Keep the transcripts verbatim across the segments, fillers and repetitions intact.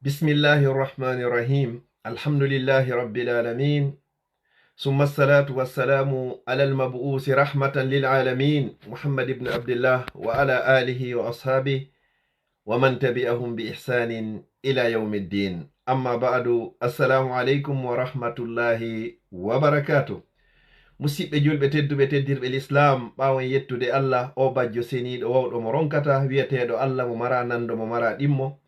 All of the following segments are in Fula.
بسم الله الرحمن الرحيم. الحمد لله رب العالمين. ثم الصلاة والسلام على المبعوث رحمة للعالمين محمد بن عبد الله وعلى آله وأصحابه ومن تبعهم بإحسان إلى يوم الدين. أما بعد. السلام عليكم ورحمة الله وبركاته. Musidɓe julɓe tedduɓe, teddirɓe lislaam, ɓaawo en yettude Allah, o bajjo seniiɗo, wawɗo mo ronkata, wi'eteeɗo Allah, mo mara nando, mo mara ɗimmo,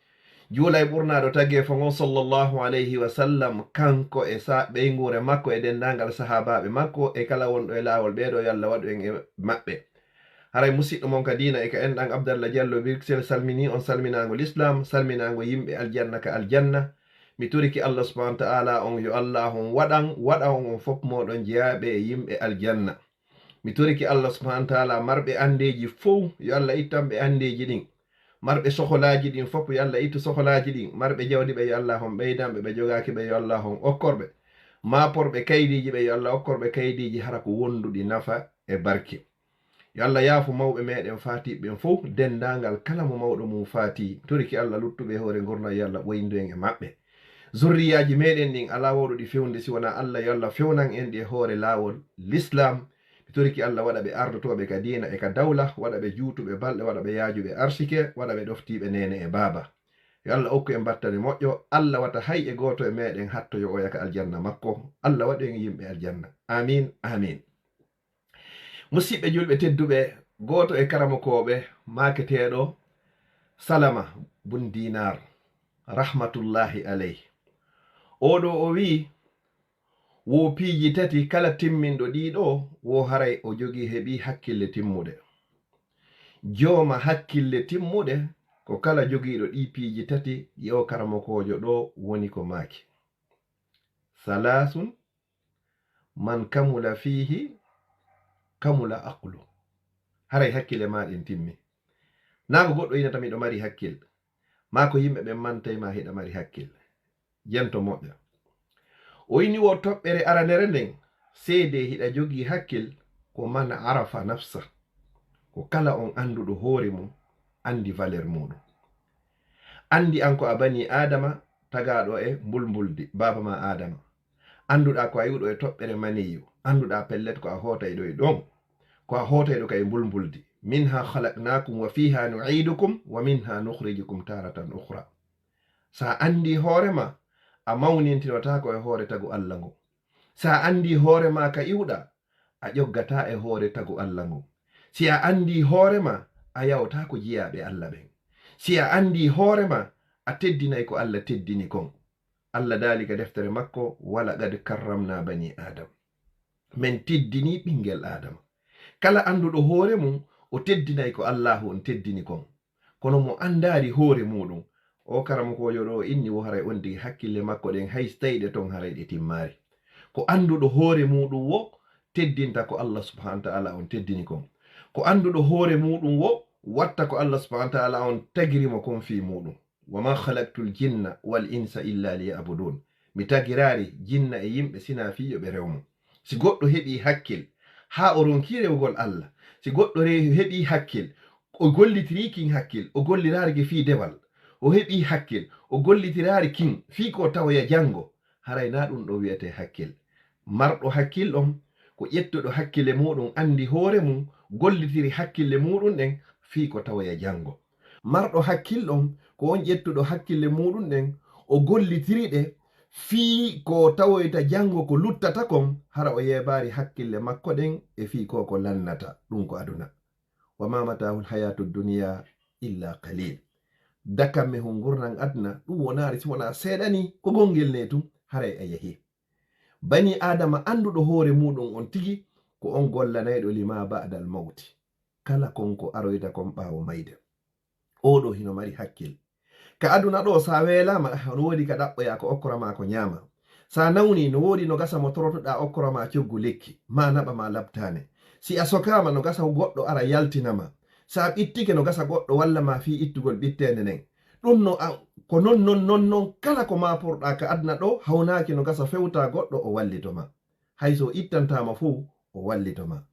juula e ɓurnaaɗo tageefo ngon, sallallahu alayhi wa sallam, kanko e sa-, ɓeynguure makko e denndaangal sahaabaaɓe makko e kala wonɗo e laawol ɓeeɗo, yo Allah waɗu en e maɓɓe. Haray musidɗo mon ka diina e ka enɗan, Abdallah Diallo Bruxelles, salminii on salminaango lislaam, salminaango yimɓe aljanna ka aljanna. Mi torike Allah subhanahu wa ta'ala on, yo Allah on waɗan, waɗa on, on fof mooɗon jeyaaɓe e yimɓe aljanna. Mi torike Allah subhanahu wa ta'ala, marɓe anndeeji fow, yo Allah ittan ɓe anndeeji ɗin. Marɓe sokolaaji ɗin fof, yo Allah ittu sokolaaji ɗin. Marɓe jawdi ɓe, yo Allah on ɓeydan ɓe, ɓe jogaaki ɓe, yo Allah on okkor ɓe. Maaporɓe kaydiiji ɓe, yo Allah okkor ɓe kaydiiji hara ko wonduɗi nafa e barke. Yo Allah yaafu mawɓe meɗen faatiiɓe ɓen fow, denndaangal kala mo mawɗo mum faatii. Mi torike Allah luttuɓe e hoore ngurndan, yo Allah ɓoyndu en e maɓɓe. Zurriyaaji meɗen ɗin alaa wawɗo ɗi fewnude si wonaa Allah, yo Allah fewnan en ɗi e hoore laawol lislaam. Mi torike Allah waɗa ɓe ardotooɓe ka diina e ka dawla, waɗa ɓe juutuɓe balɗe, waɗa ɓe yaajuɓe arsike, waɗa ɓe ɗoftiiɓe neene e baaba. Yo Allah okku en battane moƴƴo, Allah wata hay e gooto e meɗen hattoyo oya ka aljanna makko. Allah waɗu en yimɓe aljanna. Amin, amin. Musidɓe julɓe tedduɓe, gooto e karamokooɓe maaketeeɗo Salama bun Dinar, rahmatullahi alayhi. Oɗo o wi'i, wo piiji tati kala timminɗo ɗiɗo, wo haray o jogii heɓi hakkille timmuɗe. Jooma hakkille timmuɗe, ko kala jogiiɗo ɗi piiji tati, yo karamokoojo ɗo woni ko maaki. Salaasun man kamula fiihi kamula aqlu. Haray hakkille maa ɗen timmi. Naa ko goɗɗo inata miɗo mari hakkil, maa ko yimɓe ɓen mantay ma hiɗa mari hakkil. Jento moƴƴa. O inni wo toɓɓere aranere nden, seede hiɗa jogii hakkil, ko man arafa nafsa. Ko kala on annduɗo hoore mum, anndi valeur muɗum. Anndi an ko a bani Aadama, tagaaɗo e mbulmbuldi, baaba ma Aadama. Annduɗaa ko a iwɗo e toɓɓere maniyu. Annduɗaa pellet ko a hootayɗo e ɗon. Ko a hootayɗo ka e mbulmbuldi. Minha khalaqnakum wa fiha nu'idukum wa minha nukhrijukum taratan ukhra. Sa anndi hoore ma, a mawnintinotaako e hoore tagu Alla ngun. Sa anndi hoore ma ka iwɗaa, a ƴoggataa e hoore tagu Alla ngun. Si a anndi hoore ma, a yahotaako jiyaaɓe Alla ɓen. Si a anndi hoore ma, a teddinay ko Alla teddini kon. Alla daali ka deftere makko, "Wa laqad karramna bani Adam." Men teddini ɓinngel Aadama. Kala annduɗo hoore mum, o teddinay ko Allaahu on teddini kon. Kono mo anndaari hoore muuɗum, o karamokoojo ɗo inni wo haray on tigi hakkille makko ɗen hay si tawii ɗe ton haray ɗe timmaali. Ko annduɗo hoore muuɗum wo teddinta ko Allah subhanahu wa ta'ala on teddini kon. Ko annduɗo hoore muuɗum wo watta ko Allah subhanahu wa ta'ala on tagiri mo kon fii muuɗum. "Wa ma khalaqtul jinna wal insa illa liya'budun." Mi tagiraali jinna e yimɓe sinaa fii yo ɓe rew mo. Si goɗɗo heɓii hakkil, haa o ronkii rewgol Allah, si goɗɗo re-, heɓii hakkil, o gollitirii kin hakkil, o golliraali ki fii dewal, o heɓii hakkil, o gollitiraali kin fii ko tawoya janngo, haray naa ɗum ɗo wi'etee hakkil. Marɗo hakkil on, ko ƴettuɗo hakkille muuɗum anndi hoore mum, gollitiri hakkille muuɗum ɗen fii ko tawoya janngo. Marɗo hakkil on, ko on ƴettuɗo hakkille muuɗum ɗen, o gollitiri ɗe fii ko tawoyta janngo ko luttata kon, hara o yeebaali hakkille makko ɗen e fii ko ko lannata, ɗum ko aduna. "Wa ma mataahul hayatud dunya illa qalil." Dakamme hun ngurndan aduna, ɗum wonaali si wonaa seeɗa ni, ko gonngel ne tun, haray a yahi. Bani Aadama annduɗo hoore muuɗum on tigi, ko on gollanayɗo lima ba'dal mawti. Kala kon ko aroyta kon ɓaawo mayde. Oo ɗoo hino mari hakkil. Ka aduna ɗoo, sa weelaama, no woodi ka ɗaɓɓoyaa ko okkora ma ko ñaama. Sa nawni, no woodi no gasa mo torotoɗaa okkora ma coggu lekki, ma naɓa ma labtaane. Si a sokaama, no gasa goɗɗo ara yaltina ma. Sa ɓittike, no gasa goɗɗo walla ma fii ittugol ɓitteende nden. Ɗum no a-, ko non, non, non, non, kala ko maaporɗaa ka aduna ɗoo, hawnaaki no gasa fewta goɗɗo o wallito ma. Hay so ittantaama fow, o wallito ma.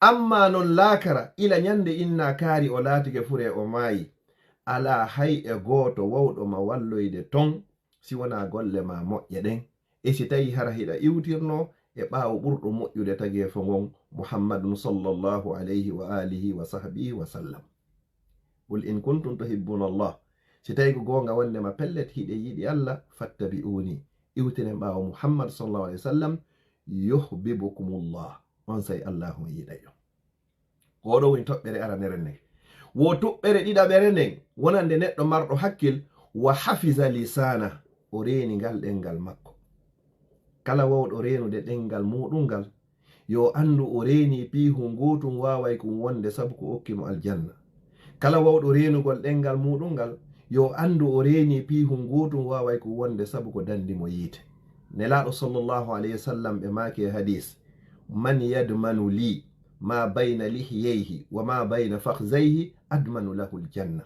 Ammaa non laakara, ila ñande inna kaari o laatike furee o maayi, alaa hay e gooto wawɗo ma walloyde ton si wonaa golle ma moƴƴe ɗen. E si tawi hara hiɗa iwtirno e ɓaawo ɓurɗo moƴƴude tageefo ngon, Muhammadun sallallahu alayhi wa alihi wa sahbihi wa sallam. Qul in kuntum tuhibbuna Allah. Si tawi ko goonga wonde ma pellet hiɗe yiɗi Allah, fattabi'uni. Iwtiren ɓaawo Muhammad sallallahu alayhi wa sallam, yuhibbukumullah. On say Allahu on yiɗay on. Ko ɗo woni toɓɓere aranere nden. Wo toɓɓere ɗiɗaɓere nden, wonande neɗɗo marɗo hakkil, wa hafiza lisana, o reeni ngal ɗengal makko. Kala wawɗo reenude ɗengal muɗum ngal, yo anndu o reeni piihun gootun waaway kun wonde sabu ko okki mo aljanna. Kala wawɗo reenugol ɗengal muɗum ngal, yo anndu o reeni piihun gootun waaway kun wonde sabu ko dandi mo yiite. Nelaaɗo sallallahu alayhi wa sallam ɓe maaki e hadis, man yadmanu li ma bayna lihyayhi wa ma bayna fakhzayhi admanu lahu aljanna.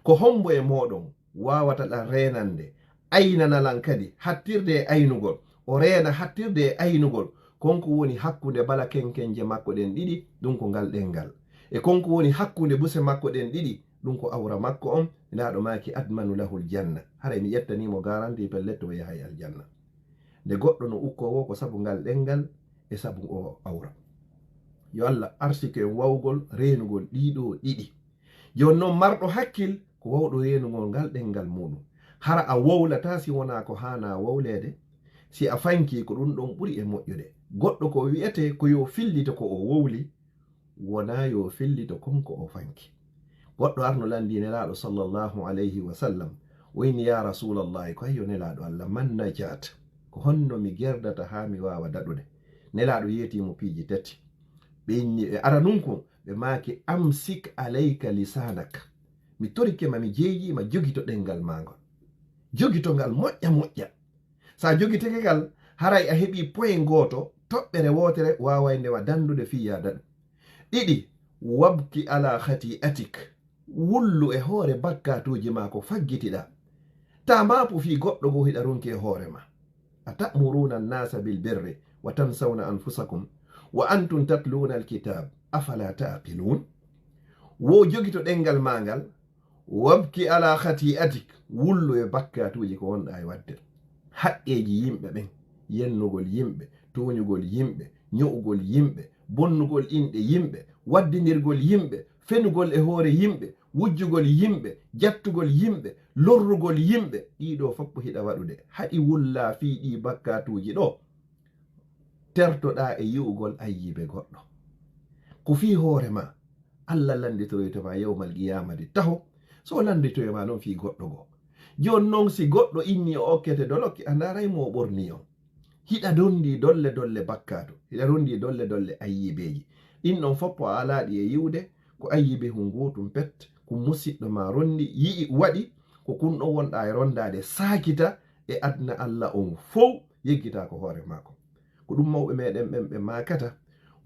Ko hombo e mooɗon waawata lan reenande, aynana lan kadi hattirde e aynugol, o reena hattirde e aynugol, kon ko woni hakkunde bala kenkenje makko ɗen ɗiɗi, ɗum ko ngal ɗengal. E kon ko woni hakkunde buse makko ɗen ɗiɗi, ɗum ko awra makko on, naaɗo maaki admanu lahul janna. Haray mi ƴettanii mo garanti pellet o yahay aljanna. Nde goɗɗo no ukkoo wo ko sabu ngal ɗengal e sabu o awra. Yo Allah arsike en wawgol reenugol ɗiɗo ɗiɗi. Jooni noon marɗo hakkil ko wawɗo reenugol ngal ɗengal muɗum. Hara a wowlataa si wonaa ko haanaa wowleede. Si a fankii ko ɗum ɗon ɓuri e moƴƴude. Goɗɗo ko wi'etee ko yo fillito ko o wowli, wonaa yo fillito kon ko o fanki. Goɗɗo arno lanndii Nelaaɗo sallallahu alayhi wa sallam, o inni, "Ya Rasuulallahi, ko ayyo Nelaaɗo Allah, man najaat? Ko honno mi gerdata haa mi waawa daɗude?" Nelaaɗo yeetii mo piiji tati. Ɓe inni, ɓe aranun kon, ɓe maaki, "Amsik alayka lisanak." Mi torike ma, mi jeeji ma, jogito ɗengal maa ngol. Jogito ngal moƴƴa moƴƴa. Sa jogitike ngal, haray a heɓi poye gooto, toɓɓere wootere waaway nde ma dandude fii yaa daɗu. Ɗiɗi, wabki ala khati'atik. Wullu e hoore bakkaatuuji maa ko faggitiɗaa. Ta maapu fii goɗɗo goo hiɗa ronki e hoore maa. Ata'muruna an-nasa bil birri wa tansawna anfusakum wa antum tatluna al-kitab, afala ta'qilun? Wo jogito ɗengal maa ngal, wabki ala khati'atik, wullu e bakkaatuuji ko wonɗaa e waɗde. Haqqeeji yimɓe ɓen, yennugol yimɓe, tooñugol yimɓe, ño'ugol yimɓe, bonnugol inɗe yimɓe, waddindirgol yimɓe, fenugol e hoore yimɓe, wujjugol yimɓe, jattugol yimɓe, lorrugol yimɓe, ɗii ɗoo fof hiɗa waɗude. Haɗi wullaa fii ɗii bakkaatuuji ɗoo, tertoɗaa e yi'ugol ayyibe goɗɗo. Ko fii hoore maa, Allah lannditoroyto ma yawmal qiyaamati taho, so o lannditoyo ma noon fii goɗɗo goo. Jooni noon, si goɗɗo inni o okkete dolokke, a ndaaray mo o ɓorni on. Hiɗa ronndii dolle dolle bakkaatu, hiɗa ronndii dolle dolle ayyibeeji. Ɗin ɗon fof a alaa ɗi e yi'ude, ko ayyibe hun gootum pet, ko musiɗɗo ma ronndi, yi'i, waɗi, ko kun ɗon wonɗaa e ronndaade, saakita e aduna Allah on fow, yeggitaa ko hoore maako. Ko ɗum mawɓe meɗen ɓen ɓe maakata,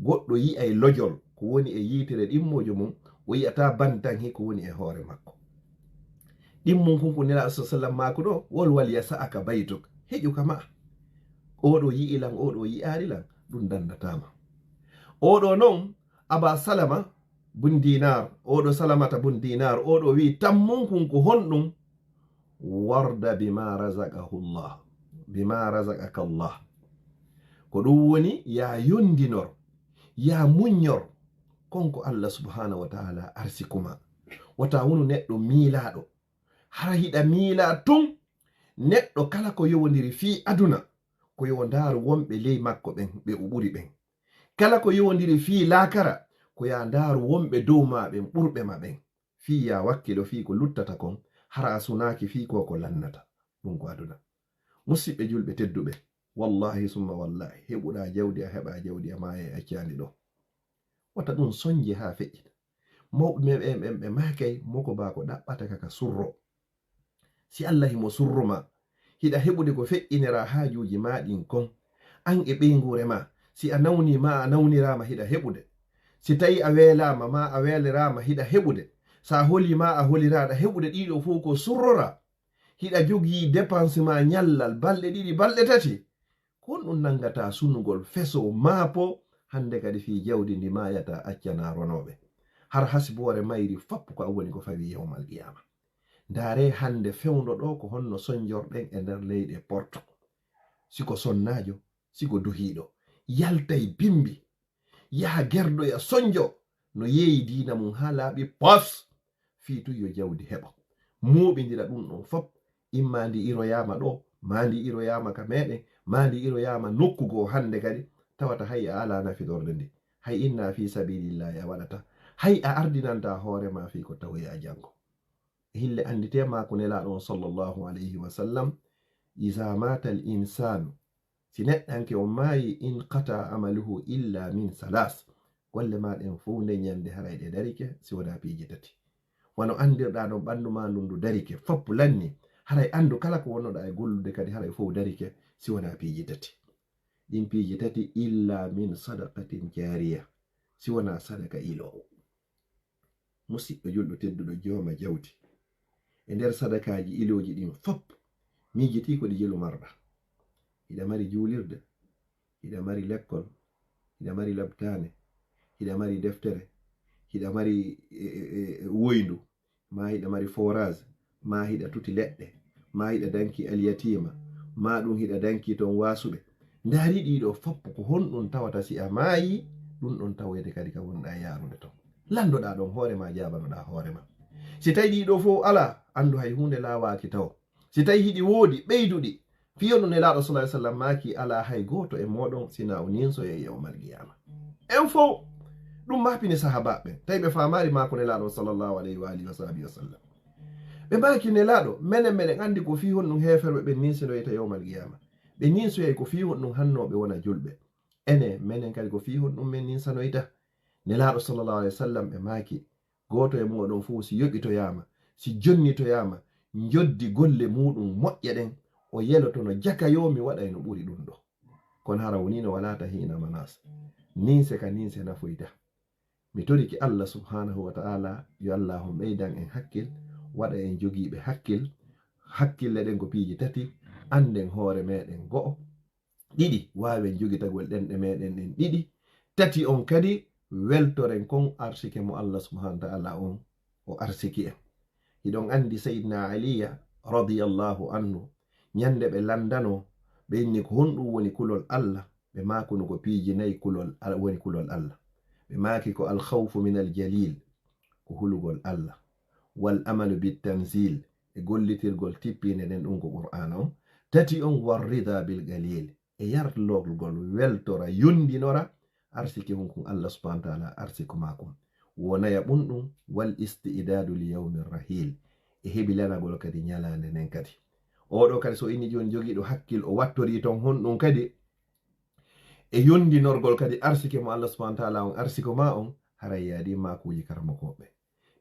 goɗɗo yi'ay lojol ko woni e yiitere ɗimmoojo mum, o yi'ataa bantanhi ko woni e hoore makko. Ɗimmum kun ko Nelaaɗo sa sallam maaku ɗo, wol wal yasa'aka baytuk, heƴu ka ma'a. Oɗo yi'i lan, oɗo yi'aali lan, ɗum dandataa ma. Oɗo non, Aba Salama bun Dinar, oɗo Salamata bun Dinar, oɗo wi'i, tammum kun ko honɗum? Warda bima razaqahu Allah, bima razaqaka Allah. Ko ɗum woni, ya yondinor, ya muññor, kon ko Allah subhanahu wa ta'ala arsiku ma. Wata wonu neɗɗo miilaaɗo. Hara hiɗa miilaa tun, neɗɗo kala ko yowondiri fii aduna, ko yo ndaaru wonɓe ley makko ɓen, ɓe o ɓuri ɓen. Kala ko yowondiri fii laakara, ko ya ndaaru wonɓe dow ma ɓen, ɓurɓe ma ɓen. Fii ya wakkilo fii ko luttata kon, hara a sunaaki fii ko ko lannata. Ɗum ko aduna. Musiɓɓe julɓe tedduɓe, wallahi summa wallahi, heɓuɗaa jawdi, a heɓaa jawdi, a maaya e accaandi ɗo. Wata ɗum sonje haa feƴƴita. Mawɓe men ɓen, ɓen ɓe maakay, moko baa ko ɗaɓɓata ka, ka surro. Si Allah himo surru ma, hiɗa heɓude ko feƴƴinira haajuuji ma ɗin kon. An e ɓeynguure ma, si a nawni ma, a nawniraama, hiɗa heɓude. Si tawi a weelaama ma, a weeliraama, hiɗa heɓude. Sa holi ma, a holira, aɗa heɓude. Ɗiɗo fow ko surrora. Hiɗa jogii dépense ma ñallal, balɗe ɗiɗi, balɗe tati. Ko honɗum nanngataa sunugol feso maapo, hannde kadi fii jawdi ndi maayataa accanaa ronooɓe? Har hasiboore mayri fappu ko an woni ko fawi yawmal qiyaama. Ndaaree hannde fewndo ɗoo ko honno sonjorɗen e nder leyɗe porto. Si ko sonnaajo, si ko duhiiɗo, yaltay bimbi, yaha gerdoya sonjo no yeeyi diina mum haa laaɓi pos, fii tun yo jawdi heɓo. Mooɓindira ɗun ɗon fof, imma ndi iroyaama ɗoo, maa ndi iroyaama ka meɗen, maa ndi iroyaama nokku goo hannde kadi, tawata hay a alaa nafidorde ndi. Hay inna fii sabiilillaahi a waɗataa. Hay a ardinantaa hoore maa fii ko tawoya janngo. Hille annditee maaku Nelaaɗo on sallallahu alayhi wa sallam, "Iza maata al insaanu", si neɗɗanke on maayi, "inqata amaluhu illa min salas", golle maa ɗen fow nden ñannde haray ɗe darike si wonaa piiji tati. Wano anndirɗaa ɗon ɓanndu maa ndun ndu darike, foppu lanni, haray anndu kala ko wonnoɗaa e gollude kadi haray fow darike si wonaa piiji tati. Ɗin piiji tati, "illa min sadaqatin jaariya", si wonaa sadaka iloowo. Musiɗɗo julɗo tedduɗo jooma jawdi, e nder sadakaaji ilooji ɗin fop, miijitii ko ɗi jelu marɗa. Hiɗa mari juulirde, hiɗa mari lekkol, hiɗa mari labtaane, hiɗa mari deftere, hiɗa mari, e, e, e, e, woyndu, maa hiɗa mari forage, maa hiɗa tuti leɗɗe, maa hiɗa danki alyatiima, maa ɗum hiɗa danki ton waasuɓe. Ndaari ɗii ɗoo fop, ko honɗum tawata si a maayi, ɗum ɗon tawoyde kadi ka wonɗaa yaarude ton. Lanndoɗaa ɗon hoore maa, jaabanoɗaa hoore maa. Si tawi ɗii ɗoo fof alaa, anndu hay huunde laawaaki taw. Si tawi hiɗi woodi, ɓeyduɗi. Fii honɗum Nelaaɗo sallallahu alaihi wasallam maaki, "Alaa hay gooto e mooɗon sina o ninsoyay yawmal qiyaama." En fof, ɗum maapini sahaabaaɓe ɓen. Tawi ɓe faamaali maaku Nelaaɗo sallallahu alaihi wa alihi wa sahbihi wa sallam. Ɓe maaki, "Nelaaɗo, menen meɗen anndi ko fii honɗum heeferɓe ɓen ninsinoyta yawmal qiyaama. Ɓe ninsoyay ko fii honɗum hanno ɓe wona julɓe. Enen, menen kadi ko fii honɗum men ninsanoyta?" Nelaaɗo sallallahu alaihi wasallam ɓe maaki, "Gooto e mooɗon fof si yoɓitoyaama, si jonnitoyaama, njoddi golle muuɗum moƴƴe ɗen, o yeloto no jaka yo mi waɗay no ɓuri ɗum ɗoo." Kono hara wonii no walaata hiina manas. Ninse ka ninse nafoyta. Mi toriki Allah subhanahu wa ta'ala, yo Allah on ɓeydan en hakkil, waɗa en jogiiɓe hakkil. Hakkille ɗen ko piiji tati, annden hoore meɗen go'o. Ɗiɗi, waawen jogitagol ɗenɗe meɗen ɗen ɗiɗi. Tati on kadi, weltoren kon arsike mo Allah subhanahu wa ta'ala on o arsiki en. Hiɗon anndi Sayyidina Aliya radiyallahu anhu, ñande ɓe lanndano, ɓe inni, "Ko honɗum woni kulol Allah?" Ɓe maakuno ko piiji nayi kulol Al-, woni kulol Allah. Ɓe maaki ko al khawfu min al jalil, ko hulugol Allah, wal amalu bit tanzil, e gollitirgol tippiinde nden, ɗum ko Qur'aana on. Tati on, war rida bil qalil, e yarlorgol, weltora, yondinora arsike hun kun Allah subhanahu wa ta'ala arsiko maa kun. Wonaya ɓun ɗum, wal isti'dadu li yawmi rahil, e hebilanagol kadi ñalaande nden kadi. Oɗo kadi so inni jooni jogiiɗo hakkil, o wattori ton honɗum kadi e yondinorgol kadi arsike mo Allah subhanahu wa ta'ala on arsiko maa on, haray yaadi maakuuji karamokooɓe.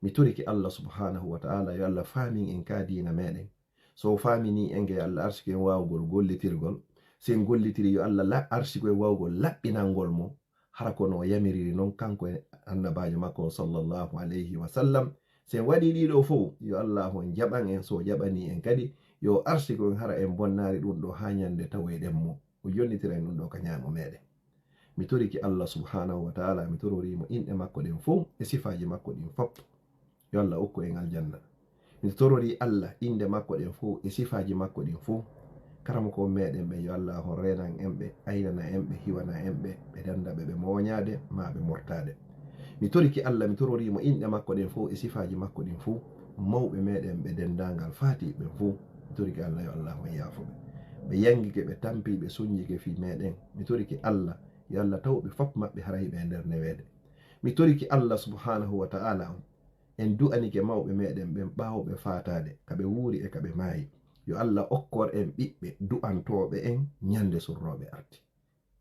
Mi toriki Allah subhanahu wa ta'ala yo Allah faamin en ka diina meɗen. So o faamini en, yo Allah arsike en waawugol gollitirgol. Si en gollitiri, yo Allah la-, arsiko en waawugol laɓɓinangol mo, hara kono o yamiriri non kanko e annabaajo makko on sallallahu alayhi wa sallam. Si en waɗi ɗiɗo fow, yo Allah on jaɓan en, so o jaɓani en kadi, yo arsiko en hara en bonnaari ɗum ɗo haa ñande tawoyɗen mo. O yonnitira en ɗum ɗo ka ñaamo meɗen. Mi toriki Allah subhanahu wa ta'ala, mi torori mo inɗe makko ɗen fow e sifaaji makko ɗin fow. Yo Allah okku en aljanna. Mi torori Allah inɗe makko ɗen fow e sifaaji makko ɗin fow. Karamoko meɗen ɓen, yo Allah on reenan en ɓe, aynana en ɓe, hiwana en ɓe, ɓe danda ɓe, ɓe mooñaade, maa ɓe mortaade. Mi toriki Allah, mi torori mo inɗe makko ɗen fow e sifaaji makko ɗin fow. Mawɓe meɗen ɓe, dendaangal faati ɓen fow. Mi toriki Allah, yo Allah on yaafo ɓe. Ɓe yangike, ɓe tampi, ɓe sunjike fii meɗen. Mi toriki Allah, yo Allah taw ɓe fof maɓɓe haray ɓe e nder neweede. Mi toriki Allah subhanahu wa ta'ala on, en du'anike mawɓe meɗen ɓen ɓaawo ɓe faataade, ka ɓe wuuri e ka ɓe maayi. Yo Allah okkor en ɓiɓɓe du'antooɓe en ñande surrooɓe arti.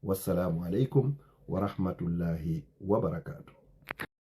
Wassalaamu aleykum wa rahmatullahi wa barakaatuh.